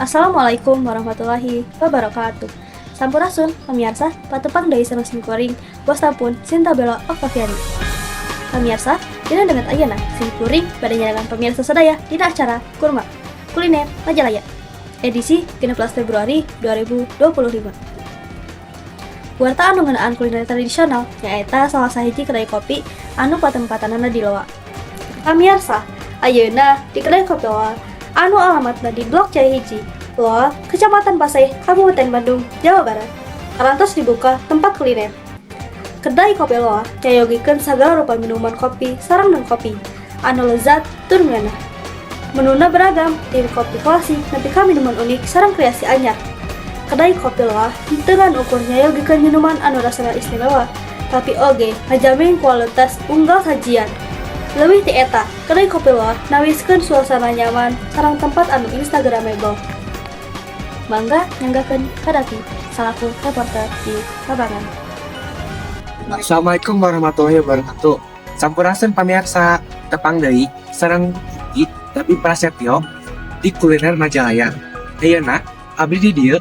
Assalamualaikum warahmatullahi wabarakatuh. Sampurasun, pemirsa, patepang deui sareng simkuring, wasta pun Sinta Bella Oktaviani. Pemirsa, dina dengan ayeuna simkuring bade nyarengan pemirsa sadaya dina acara Kurma Kuliner Majalaya edisi 16 Februari 2025. Warta anu ngeunaan kuliner tradisional nyaeta salah sahiji kedai kopi anu patempatanana di Loa. Pamirsa, ayeuna di kedai kopi Loa anu alamatna di Blok C hiji, Loa, Kecamatan Paseh, Kabupaten Bandung, Jawa Barat. Parantos dibuka tempat kuliner. Kedai Kopi Loa nyayogikeun sagala rupa minuman kopi sareng non kopi anu lezat tur ngeunah. Menuna beragam, dari kopi klasik nepi ka minuman unik sareng kreasi anyar. Kedai Kopi Loa teu ngan ukur nyayogikeun minuman anu rasana istimewa, tapi oge ngajamin kualitas unggal sajian. Leuwih ti eta, Kedai Kopi Loa nawiskeun suasana nyaman sareng tempat anu instagramable. Mangga nyanggakeun ka Davi salaku reporter di lapangan. Assalamualaikum warahmatullahi wabarakatuh. Sampurasun, pamirsa, tepang deui sareng Davi Prasetyo di Kuliner Majalaya. Ayeuna abdi di dieu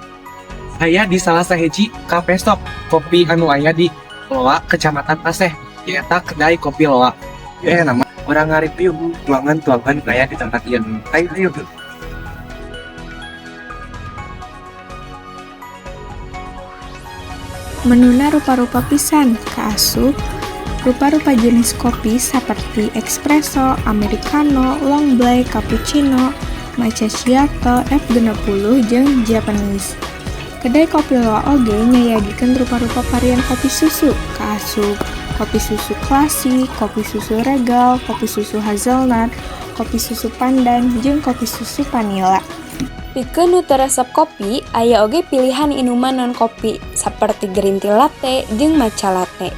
aya di salah sahiji cafe shop kopi anu aya di Loa, Kecamatan Paseh, nyaeta Kedai Kopi Loa. Ayeuna mah urang ngareview tuangan-tuangan aya di tempat ieu. Ayo, ayo. Menuna rupa-rupa pisan, kaasup rupa-rupa jenis kopi seperti espresso, americano, long black, cappuccino, macchiato, F60, jeung Japanese. Kedai Kopi Loa oge nyayagikeun rupa-rupa varian kopi susu, kaasup kopi susu klasik, kopi susu regal, kopi susu hazelnut, kopi susu pandan, jeung kopi susu vanila. Pikeun nu teu resep kopi, aya oge pilihan inuman non kopi saperti green tea latte jeung matcha latte.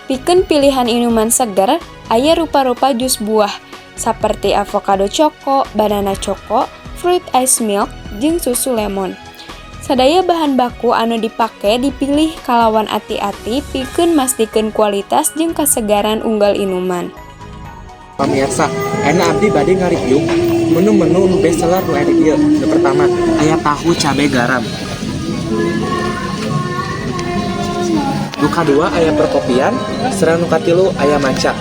Pikeun pilihan inuman seger, aya rupa-rupa jus buah saperti avocado choco, banana choco, fruit ice milk, jeung susu lemon. Sadaya bahan baku anu dipake dipilih kalawan ati-ati pikeun mastikeun kualitas jeung kasegaran unggal inuman. Pemirsa, ayeuna abdi bade ngareview menu-menu nu best seller nu aya di dieu. Nu pertama, aya tahu cabe garam. Nu kadua aya perkopian, sareng nu katilu aya matcha.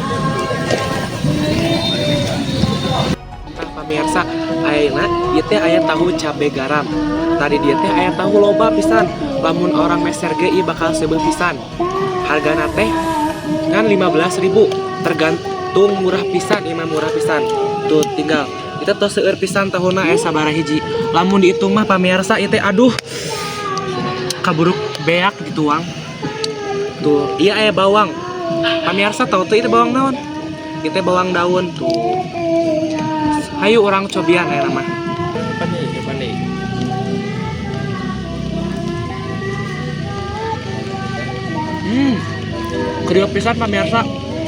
Nah, pemirsa, ayeuna ieu teh aya tahu cabe garam. Tadi dieu teh aya tahu loba pisan. Lamun orang meser ge ieu bakal seubeuh pisan. Hargana teh ngan 15.000, tergantung, murah pisan ieu mah, murah pisan. Tuh, tinggal itu tuh, seueur pisan tahuna, aya sabaraha hiji. Lamun dihitung mah, pamirsa, ieu teh aduh, kaburuk beak dituang. Tuh, iya, aya bawang. Pamirsa tahu tuh itu bawang naon? Itu bawang daun tuh. Hayu urang cobian aya nama. Pandai, pandai. Kriuk pisan, pamirsa.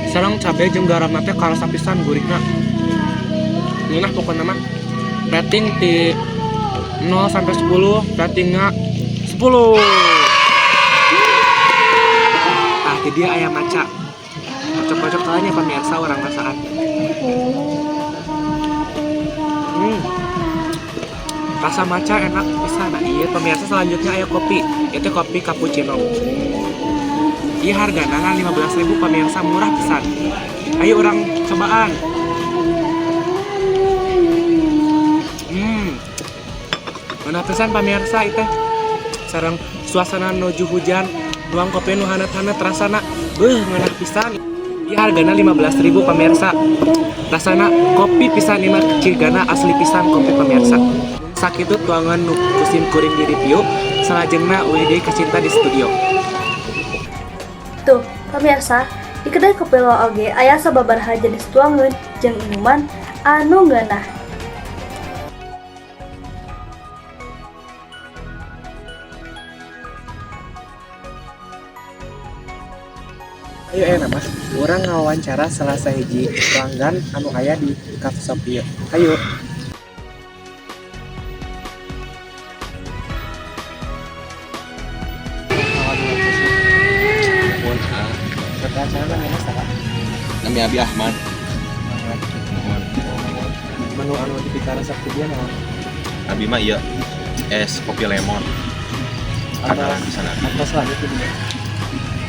Sareng cabe jeung garam teh karasa pisan gurihna. Ngeunah pokokna mah. Rating ti 0 sampai 10, ratingnya 10. Ah, jadi aya matcha. Kocok-kocok tanya, pemirsa, urang rasaan. Rasa matcha enak pisan. Nah, iya, pemirsa, selanjutnya aya kopi. Itu kopi cappuccino. Iya, hargana kan 15.000, pemirsa, murah pisan. Ayo urang cobaan. Mana pisan, pemirsa, itu. Sareng suasana nuju hujan, nuang kopi nu hanet-hanet rasana. Beuh, ngeunah pisan. Iya, hargana 15.000, pemirsa. Rasana kopi pisan ieu mah, cigana asli pisan kopi, pemirsa. Sakitu tuangan nu ku sim kuring di review. Salajengna uih deui ka Cinta di studio. Tuh, pemirsa, di Kedai Kopi Loa oge aya sababaraha jenis tuangan jeung inuman anu ngeunah. Ayo, ayeuna mah urang ngawawancara salah sahiji pelanggan anu aya di coffee shop ieu. Ayo. Mohon ah. Acara namanya saha? Nami Abi Ahmad. Mohon. Menu anu dipikaresep ku dia naon? Abi mah iya. Es kopi lemon. Andalan pisan abi. Atos lanjut gitu ya.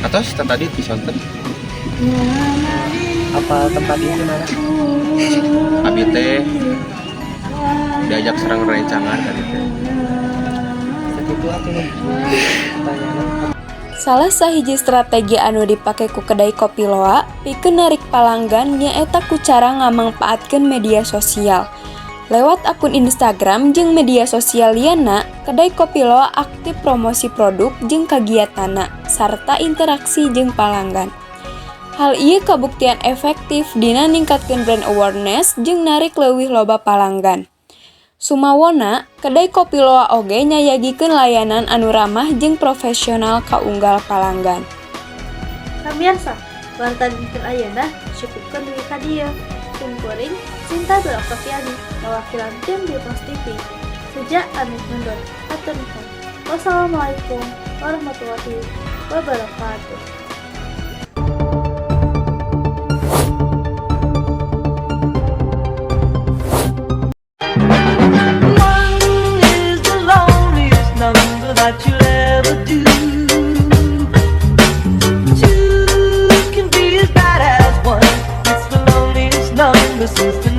Atos tadi pisonten. Apa tempat ini mana? Abi teh diajak sareng rencangan tadi teh. Sakitu atuh pertanyaan. Salah sahiji strategi anu dipake ku kedai kopi Loa pikeun narik palanggan nyaeta ku cara ngamangpaatkeun media sosial. Lewat akun Instagram jeung media sosial lianna, kedai kopi Loa aktif promosi produk jeung kagiatanna sarta interaksi jeung palanggan. Hal ieu kabuktian efektif dina ningkatkeun brand awareness jeung narik leuwih loba palanggan. Sumawona, kedai kopi Loa oge nyayagikeun layanan anu ramah jeung profesional ka unggal palanggan. Pamirsa, warta dinten ayeuna cukupkeun dugi ka dieu. Sim kuring, Sinta Dul Oktaviani, mewakilkan tim di Pos TV. Sejak pamit mundur, hatur nuhun. Wassalamualaikum warahmatullahi wabarakatuh. One is the loneliest number that you'll ever do. Two can be as bad as one. It's the loneliest number since